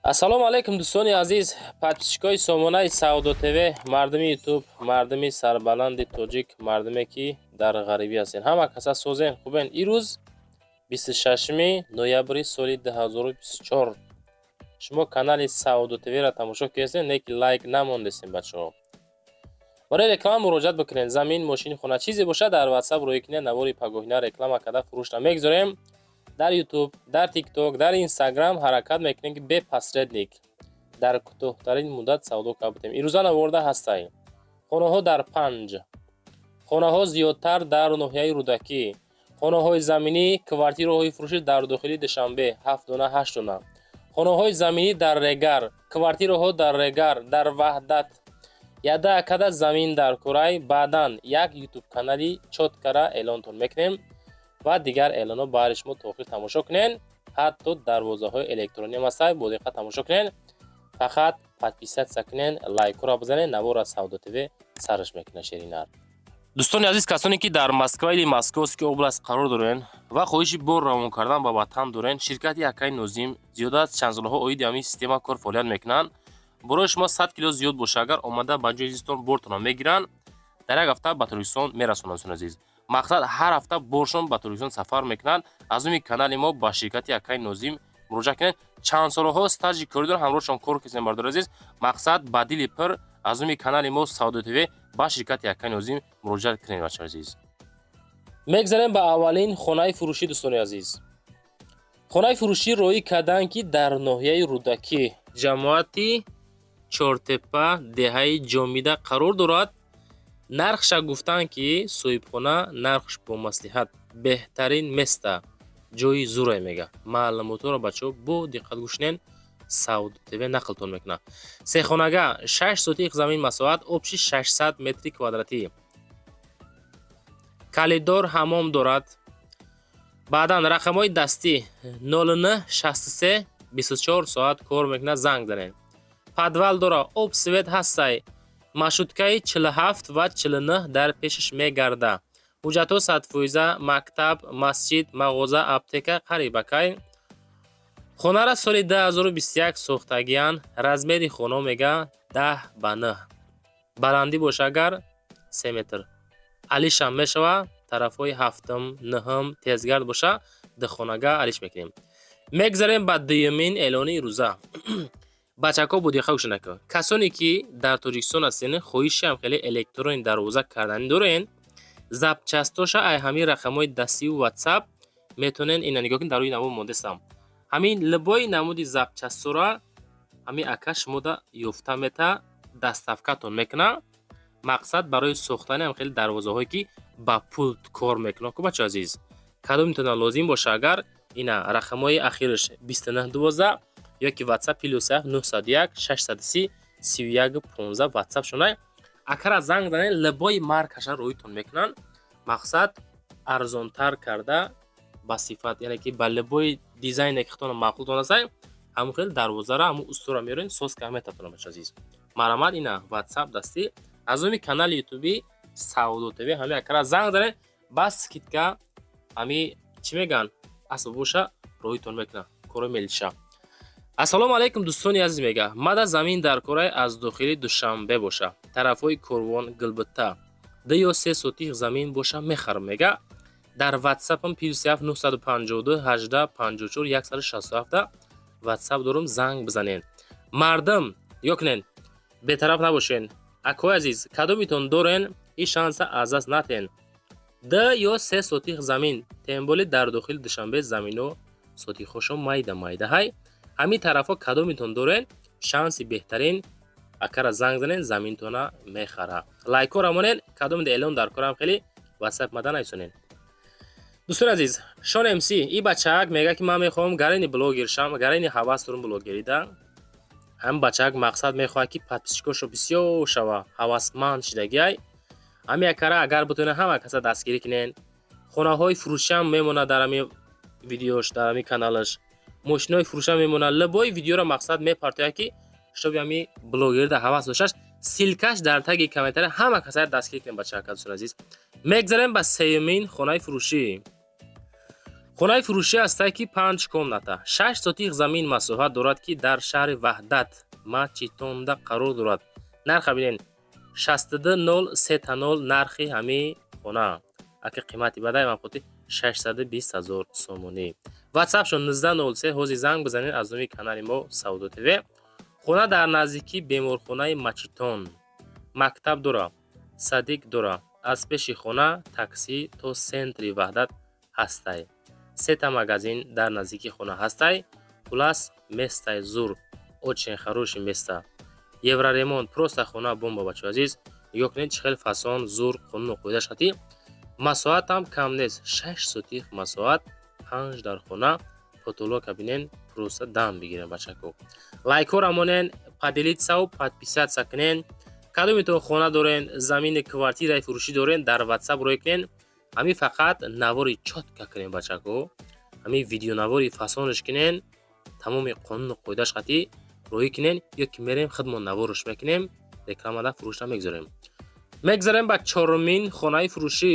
Ассалому алайкум, дӯстони азиз, подписчикои сомонаи Савдо ТВ, мардуми Ютуб, мардуми сарбаланди тоҷик, мардуме, ки дар ғарибӣ ҳастен. Ҳама каса созен, хубен? Ирӯз 26 ноябри соли 2024. Шумо канали Савдо ТВро тамошо кардестен, не ки лайк намондестем, бачаҳо. Барои реклама муроҷиат бикунед. Замин, мошин, хона, чизе бошад, дар Ватсап рӯй кунед. Навори пагоҳина реклама карда, фурӯшта мегузорем. Дар Ютуб, дар Тикток, дар Инстаграм ҳаракат мекунем, ки бе посредник дар кӯтоҳтарин муддат савдо карда будем. Ирӯза наворда ҳастай хонаҳо дар Панҷ, хонаҳо зиёдтар дар ноҳияи Рӯдакӣ, хонаҳои заминӣ, квартираҳои фурӯшӣ дар дохили Душанбе, ҳафт дона, ҳашт дона хонаҳои заминӣ дар Регар, квартираҳо дар Регар, дар Ваҳдат. Яда акада замин дар курай. Баъдан як Ютуб канали чоткара эълонтон мекунем ва дигар эълонҳо баъди шумо то охир тамошо кунед. Ҳатто дарвозаҳои электронӣ ҳам ҳастай, бо диққат тамошо кунед. Фақат подписаться кунед, лайкҳоро бизанед. Навора Савдо ТВ сараш мекунад ширинар. Дӯстони азиз, касоне, ки дар Москва или Московский область қарор дорен ва хоҳиши бор равон кардан ба ватан дорен, ширкати акаи Нозим зиёда аз чанд солҳо оиди ҳамин система кор фаъолият мекунанд. Борои шумо 100 кило зиёд боша, агар омада ба ҷои зистон бортонро мегиранд, дар як ҳафта ба Тоҷикистон мерасонанд. Дӯстони азиз, мақсад, ҳар ҳафта боршон ба Тоҷикистон сафар мекунанд. Аз номи канали мо ба ширкати акаи Нозим муроҷиат кунед. Чанд солҳо стажи корӣ доранд, ҳамроҳшон кор кардем. Бардори азиз, мақсад, ба дили пир аз номи канали мо Савдо ТВ ба ширкати акаи Нозим муроҷиат кунед. Бачаҳои азиз, мегзарем ба аввалин хонаи фурӯшӣ. Дӯстони азиз, хонаи фурӯшӣ роӣ карданд, ки дар ноҳияи Рӯдакӣ, ҷамоати Чортепа, деҳаи Ҷомида қарор дорад. Нархша гуфтанд, ки соҳибхона нархш бо маслиҳат, беҳтарин места, ҷои зурае мега. Маълумотҳоро, бачаҳо, бо диққат гӯш кунед, Савдо ТВ нақлтон мекунад. Сехонага, 6 сотих замин, масоҳат общий 600 метри квадратӣ, коридор, ҳаммом дорад. Баъдан рақамҳои дастӣ 0963, 24 соат кор мекунад, занг занед. Подвал дора, об, свет ҳастай. Маршруткаи 47 ва 49 дар пешаш мегарда. Ҳуҷҷатҳо 100%. Мактаб, масҷид, мағоза, аптека қарибакай. Хонара соли 2021 сохтагиянд. Размери хона мега 10 ба 9, баландӣ боша агар 3 метр. Алишам мешава, тарафҳои ҳафтум, нӯҳум тезгард боша, духонага алиш мекунем. Мегзарем ба дуюмин эълони рӯза. Бачаҳо, бо диққат гӯш накун. Касоне, ки дар Тоҷикистон ҳастен, хоҳишиам хеле электронӣ дарвоза карданӣ дорен, запчастоша ай ҳамин рақамҳои дастиву Ватсап метавонен. Ина нигоҳ кун, дар рӯи намо мондестам. Ҳамин либои намуди запчастора ҳамин ака шумода ёфта мета, доставкатон мекуна. Мақсад, барои сохтани ҳам хеле дарвозаҳое, ки ба пулт кор мекунад ку. Бачаҳо азиз, кадомитона лозим боша агар, ина рақамҳои ахираш 2912 ёки Ватсап +7 901 630 31 15 Ватсап шунай. Акара занг занед, либои маркаша рӯитон мекунанд. Мақсад, арзонтар карда, ба сифат, яъне ки ба либои дизайне, ки худтон маъқултон ҳастай, ҳамун хел дарвозара ҳамун устура меорен, соска метатонам. Бачаҳо азиз, марҳамат, ина Ватсап дастӣ. Аз номи канали Ютуби Савдо ТВ ҳами акара занг занед, ба скидка ҳами чӣ мегӯянд, асбобоша роҳитон мекунад, кори мелиша. Ассалому алайкум, дӯстони азиз, мега. Мада замин дар кораи, аз дохили Душанбе боша, тарафҳои Корвон, Гилбита, 2 ё 3 сотих замин боша, мехарам, мега. Дар Ватсапам +7 952 18 54 167 Ватсап дорум, занг бизанед. Мардум, нигоҳ кунед, бетараф набошен. Акои азиз, кадомитон дорен, ин шанса аз даст натен. 2 ё 3 сотих замин, тем более дар дохили Душанбе замино сотихҳошо майда майда ҳай. Ҳамин тарафҳо кадомитон дорен, шанси беҳтарин, акара занг занед, заминтона мехара. Лайкҳоро монед. Кадомида эълон дар корам, хеле Ватсап мада нависонед. Дӯстони азиз, Шон МС, и бачаак мега, ки ман мехоҳам гарени блогер шам, гарени ҳавас дорум блогерида. Ҳамин бачаак, мақсад, мехоҳад, ки подписчикошо бисёр шава, ҳавасманд шидагиай. Ҳамин акара агар бутонед, ҳама каса дастгирӣ кунед. Хонаҳои фурӯшиам мемонад дар ҳамин видеош, дар ҳамин каналаш мошинои фурӯшиам мемонад. Либои видеоро, мақсад, мепартояд, ки шоби ҳамин блогерида ҳавас дошташ. Ссылкаш дар таги комментария. Ҳама каса дастгирӣ кунед, бачаака. Дӯстони азиз, мегзарем ба сеюмин хонаи фурӯшӣ. Хонаи фурӯшӣ ҳастае, ки панҷ комната, 6 сотих замин масоҳат дорад, ки дар шаҳри Ваҳдат, Мачитонда қарор дорад. Нарха бинен: 62 0 3 0 нархи ҳамин хона. Аки қимати бадай мавқути 620 ҳазор сомонӣ. Ватсапшон 1903, ҳозир занг бизанед аз номи канали мо Савдо ТВ. Хона дар наздикии беморхонаи Мачитон, мактаб дора, садик дора. Аз пеши хона таксӣ то центри Ваҳдат ҳастай. Сета магазин дар наздикии хона ҳастай. Хулас, место зур, очень хороший место, евроремонт, просто хона бомба. Бачаҳо азиз, нигоҳ кунед, чӣ хел фасон, зур, қонуну қоидаш хати. Масоҳатам кам нест, 6 сотих масоҳат, панҷ дар хона. Потолока бинен, просто дам бигирен. Бачако, лайкҳоро монен, поделиться-ву подписаться кунен. Кадометон хона дорен, замини, квартираи фурӯшӣ дорен, дар Ватсап рӯй кунен. Ҳамин фақат навори чётко кунен, бачако, ҳамин видеонавори фасонаш кунен, тамоми қонуну қоидаш хати роҳӣ кунен, ё ки мерем худмон наворш мекунем, рекламада фурӯшта мегузорем. Мегзарем ба чорумин хонаи фурӯшӣ.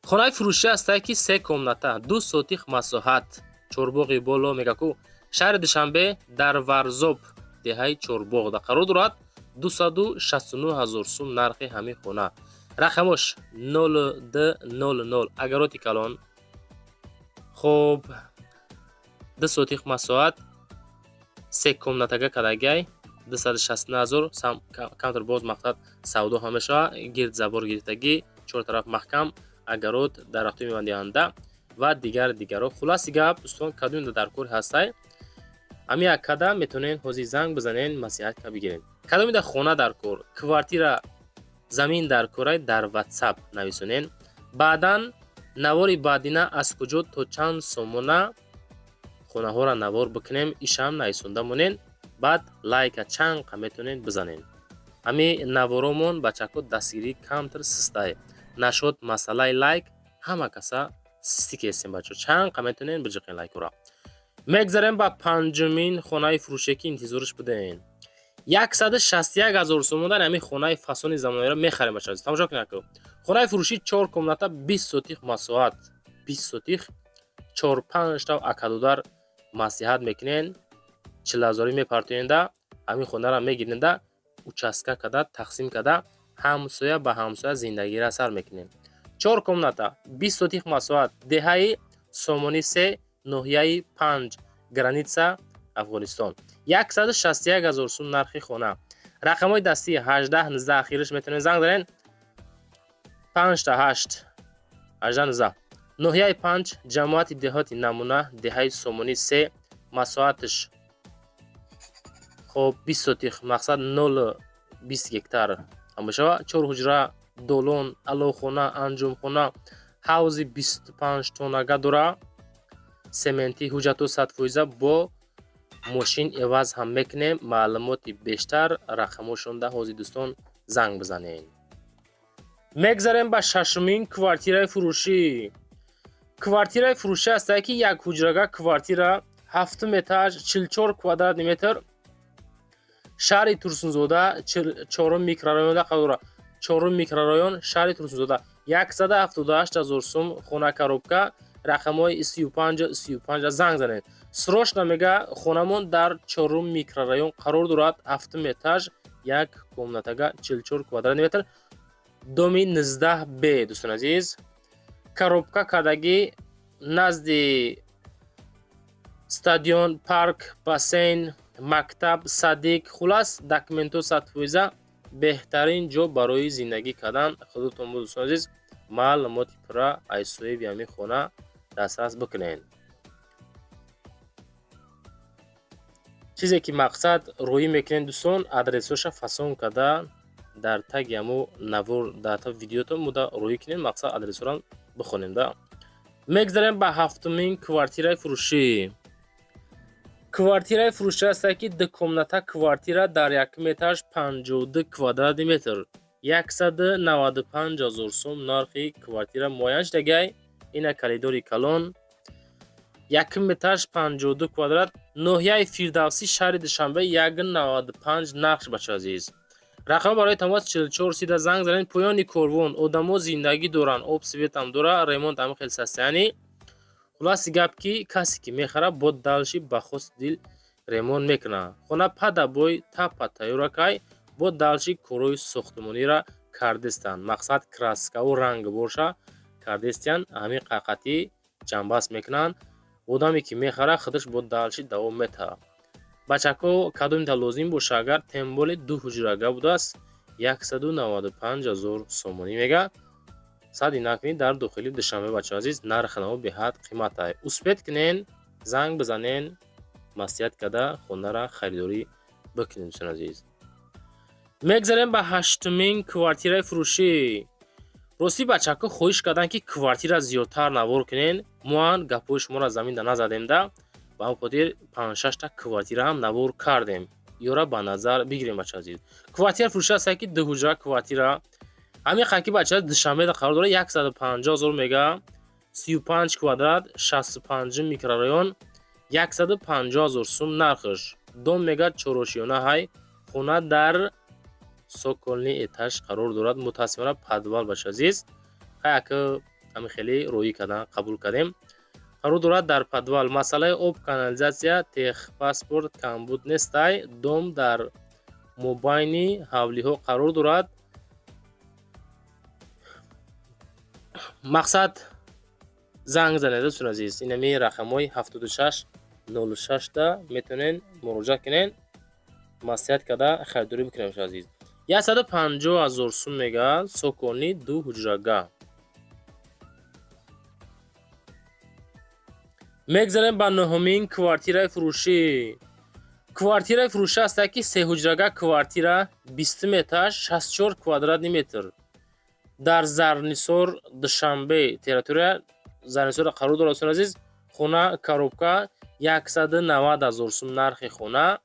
Хонаи фурӯшӣ ҳастае, ки се комната, 2 сотих масоҳат, Чорбоғи Боло мегаку, шаҳри Душанбе, дар Варзоб, деҳаи Чорбоғда қарор дорад. 269 ҳазор сум нархи ҳамин хона. Рақамош 0200. Огороди калон. Хоб, 2 сотих масоҳат, се комнатага кадагай, 269 ҳазор. Камтар боз мақсад савдо ҳам мешавад. Гирд забор гирифтагӣ, чор тараф маҳкам, огород, дарахтои мевадиҳанда ва дигар дигарро. Хулоси гап, дӯстон, кадомида дар кор ҳастай, ҳамин яккада метавонед ҳозир занг бизанед, маслиҳат ка бигиред. Кадомида хона дар кор, квартира, замин дар корай, дар Ватсап нависонед. Баъдан навори баъдина аз куҷо то чанд сомона хонаҳоро навор бикунем, ишам нависонда монед. Баъд лайка чанд қа метавонед бизанед. Ҳамин наворомон, бачако, дастгирӣ камтар систай нашуд. Масъалаи лайк ҳама каса систӣ кестем. Бачо, чанд қа метавонед биҷиқен лайкҳоро. Мегзарем ба панҷумин хонаи фурӯше, ки интизориш будем. 161 ҳазор сомондан ҳамин хонаи фасони замонаро мехарем. Бача, тамошо кунед. Хонаи фурӯшӣ чор комната, 20 сотих масоҳат, 20 сотих. Чор панҷта акадодар маслиҳат мекунен, 40 ҳазорӣ мепартоенда, ҳамин хонаро мегиренда, участка када тақсим када, ҳамсоя ба ҳамсоя зиндагиро сар мекунем. Чор комната, 20 сотих масоҳат, деҳаи Сомони се, ноҳияи Панҷ, граница Афғонистон. 161 ҳазор сум нархи хона. Рақамҳои дастӣ 18 19 ахириш, метавонед занг занед. Панҷта ҳашт, 18 19. Ноҳияи Панҷ, ҷамоати деҳоти Намуна, деҳаи Сомонӣ се. Масоҳаташ хоб 20 сотих, мақсад 0,20 гектар мешавад. Чор ҳуҷра, долон, аловхона, анҷумхона, ҳавзи 25 тоннага дора, сементӣ, ҳуҷҷату 100%, бо мошин иваз ҳам мекунем. Маълумоти бештар рақамҳошонда ҳозир, дӯстон, занг бизанед. Мегзарем ба шашумин квартираи фурӯшӣ. Квартираи фурӯшӣ ҳастае, ки як ҳуҷрага квартира, ҳафтум этаж, 44 квадратный метр, шаҳри Турсунзода, чорум микрорайонда қарор дорад. Чорум микрорайон, шаҳри Турсунзода, 178 ҳазор сум хона коробка. Рақамҳои 35 35 занг занед срочно. Мега, хонамон дар чорум микрорайон қарор дорад, ҳафтум этаж, як комнатага, 44 квадратный метр, доми 19 б. Дӯстони азиз, коробка кардагӣ, назди стадион, парк, бассейн, мактаб, садик. Хулас, документҳо 100%, беҳтарин ҷо барои зиндагӣ кардан. Худотон бо, дӯстони азиз, маълумоти пурра аз соҳиби ҳамин хона дастрас бикунед. Чизе ки мақсад рӯӣ мекунед, дӯстон, адресҳоша фасон карда, дар таги ҳамо навор, дар та видеотон муда рӯӣ кунед, мақсад адресҳоро бихонем да. Мегзарем ба ҳафтумин квартираи фурӯшӣ. Квартираи фурӯшӣ ҳастае, ки дукомната квартира дар якум этаж, 52 квадратный метр, 195 ҳазор сум нархи квартира муайян шудагай. Ина коридори калон, якум этаж, 52 квадрат, ноҳияи Фирдавсӣ, шаҳри Душанбе, 1,95 нарх. Бача азиз, рақам барои тамос 44 сида занг занед. Поёни корвон, одамо зиндагӣ доранд, об, светам дора, ремонт ҳам хел состояние. Хулоси гап, ки касе ки мехарад, бо дальше ба хости дил ремонт мекунад. Хона под обои таппа тайёракай, бо дальше корҳои сохтмониро кардистанд. Мақсад, краскаву ранг боша кардистиянд, ҳамин қақатӣ ҷамъбаст мекунанд. Одаме ки мехарад, худаш бо дальше давом метаҳад. Бачако, кадомита лозим боша агар, тем более ду ҳуҷрага будааст, 195 000 сомонӣ мега. Сади накунед, дар дохили Душанбе, бачаҳо азиз, нархи наво беҳад қиматай. Успеть кунен, занг бизанен, маслиҳат карда хонара харидорӣ бикунед, дӯстони азиз. Мегзарем ба ҳаштумин квартираи фурӯшӣ. Ростӣ, бачаҳко хоҳиш карданд, ки квартира зиёдтар навор кунен. Моан гапҳои шуморо заминда назадем да, ба ҳамин хотир панҷшашта квартира ҳам навор кардем. Ёра ба назар бигирем, бача азиз. Квартира фурӯшӣ ҳастае, ки дуҳуҷра квартира, ҳамин ки, бача, Душанбеда қарор дорад, 150 000 мега, 35 квадрат, 65-ум микрорайон, 150 000 сум нархш. Дом мега чорошиёна ҳай, хона дар цокольный этаж қарор дорад. Мутаассифона, подвал, бача азиз. Хай, ака, ҳамин хеле роӣ кардан қабул кардем. Қарор дорад дар подвал. Масъалаи об, канализация, техпаспорт камбуд нестай. Дом дар мобайни ҳавлиҳо қарор дорад. Мақсад, занг занед, дӯстони азиз, инами рақамҳои 76 06-да метавонед муроҷиат кунед, маслиҳат карда харидорӣ бикунед, бачаи азиз. 150 000 сум мега, цокольный, ду ҳуҷрага. Мегзарем ба нӯҳумин квартираи фурӯшӣ. Квартираи фурӯшӣ ҳастае, ки сеҳуҷрага квартира, 20-ум этаж, 64 квадратный метр, дар Зарнисор, Душанбе, территория Зарнисор қарор дорад, дӯстони азиз. Хона коробка, 190 000 сум нархи хона.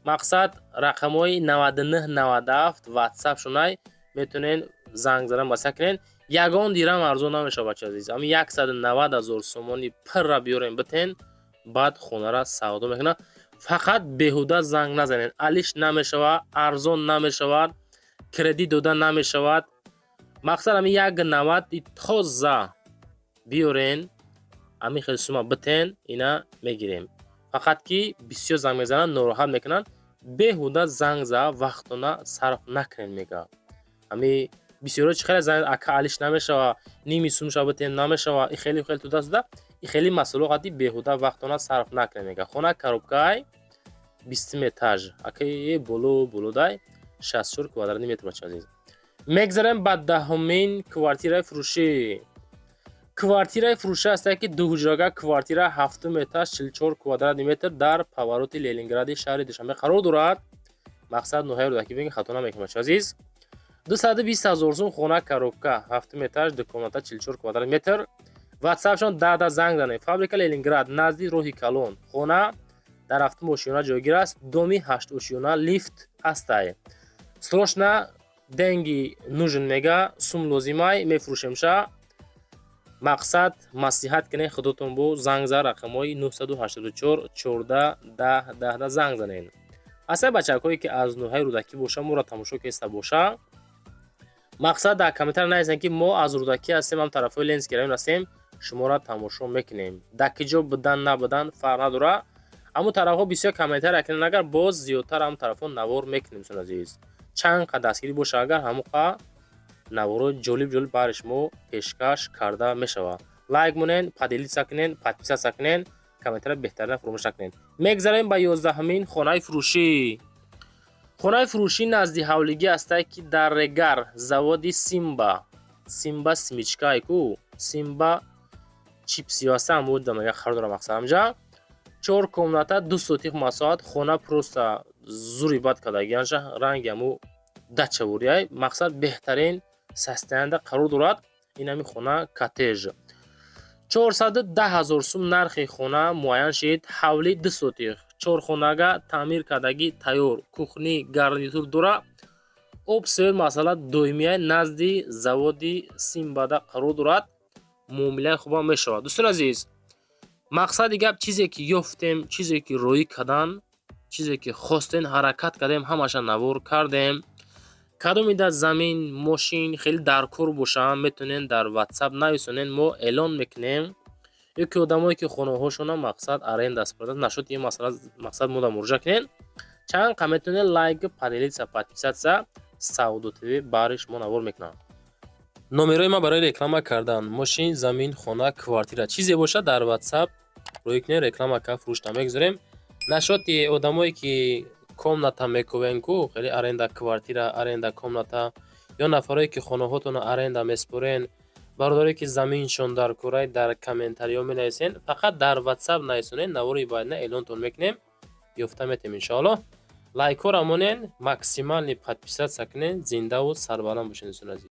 Мақсад, рақамҳои 99 97 ватсап шунай, метавонед занг зада маслиҳат кунед. Ягон дирам арзон намешавад, бача азиз. Ҳамин 190 000 сомони пирра биёрем, битен, баъд хонара савдо мекунад. Фақат беҳуда занг назанед, алиш намешавад, арзон намешавад, кредит дода намешавад. Мақсад, ҳамин як навади тоза биёрен, ҳамин хел сума битен, ина мегирем. Фақат ки бисёр занг мезананд, нороҳат мекунанд. Беҳуда занг за вақтона сарф накунед, мега. Ҳами бисёриҳо чӣ хеле занг, ака, алиш намешава, ними сумша битен намешава, и хеле хеле туда суда, и хеле масъуло қати беҳуда вақтона сарф накунед, мега. Хона коробкаай, 20-ум этаж, акаи боло болодай, 64 квадратный метр, бача азиз. Мегзарем ба 10-умин квартираи фурӯшӣ. Квартираи фурӯшӣ ҳастае, ки дуҳуҷрага квартира, ҳафтум этаж, 44 квадратный метр, дар повороти Ленингради шаҳри Душанбе қарор дорад. Мақсад, ноҳияи Рӯдакӣ бигем, хато намекунам, бача азиз. 220 000 сум хона коробка, ҳафтум этаж, ду комната, 44 квадрат метр. Ватсапшон дада занг занед. Фабрика Ленинград, назди роҳи калон. Хона дар ҳафтум ошёна ҷойгир аст, доми ҳашт ошёна, лифт ҳастай. Срочно деньги нужен, мега, сум лозимай, мефурӯшемша. Мақсад, маслиҳат кунед худотон, бо занг за рақамҳои 984 14 10 10 занг занед. Ҳастаи бачакҳое, ки аз ноҳияи Рӯдакӣ боша, моро тамошо кеста боша, мақсад, дар комментар нависед, ки мо аз Рӯдакӣ ҳастем, ҳам тарафҳои Ленинский район ҳастем, шуморо тамошо мекунем. Дар ки ҷо будан набудан фарқ надорад. Ҳамун тарафҳо бисёр комментар кунед агар, боз зиёдтар ҳамун тарафҳо навор мекунем, дӯстони азиз. Чанд қа дастгирӣ боша агар, ҳамун қа наворои ҷолиб ҷолиб баҳри шумо пешкаш карда мешавад. Лайк монед, поделиться кунед, подписаться кунед, комментария беҳтарина фуромӯш накунед. Мегзарем ба 11-умин хонаи фурӯшӣ. Хонаи фурӯшӣ назди ҳавлигӣ ҳастае, ки дар Регар, заводи Симба, Симба семечкае ку, Симба чипсиё ҳаста, ҳамуда мега қарор дорам. Мақсад, ҳамҷа чор комната, 2 сотих масоҳат. Хона просто зури бад кардагианша, ранги ҳаму дачаворияй. Мақсад, беҳтарин состояние қарор дорад. Ин ҳами хона коттедж, 410 000 сум нархи хона муайян шид. Ҳавли 2 сотих, чорхонага таъмир кардагӣ тайёр, кухня гарнитур дора, об, свет масъала доимияй. Назди заводи Симбада қарор дорад, муомилаи хубам мешавад, дӯстони азиз. Мақсади гап, чизе ки ёфтем, чизе ки роӣ кардан, чизе ки хостем, ҳаракат кардем, ҳамаша навор кардем. Кадомида замин, мошин хеле дар кор бошанд, метавонед дар ватсап нависонед, мо эълон мекунем. Ё ки одамое, ки хонаҳошона, мақсад, аренда супорда нашуд, ин масъала, мақсад, мода муроҷиат кунед. Чанд қа метавонед лайк, поделиться, подписаться. Савдо ТВ бари шумо навор мекунам. Номерои ман барои реклама кардан мошин, замин, хона, квартира, чизе бошад, дар WhatsApp рӯй кунед, реклама кард, фурӯшта мегузорем. Нашоти одамое, ки комната мекувен ку, хеле аренда квартира, аренда комната, ё нафарое, ки хонаҳотонро аренда месупорен, бародарое, ки заминшон дар курай, дар комментариҳо менависен. Фақат дар WhatsApp нависонед, навори баъдина эълонтон мекунем, ёфта метем, иншоаллоҳ. Лайкҳоро монен, максимальный подписаться кунед. Зиндаву сарбаланд бошед, дӯстони азиз.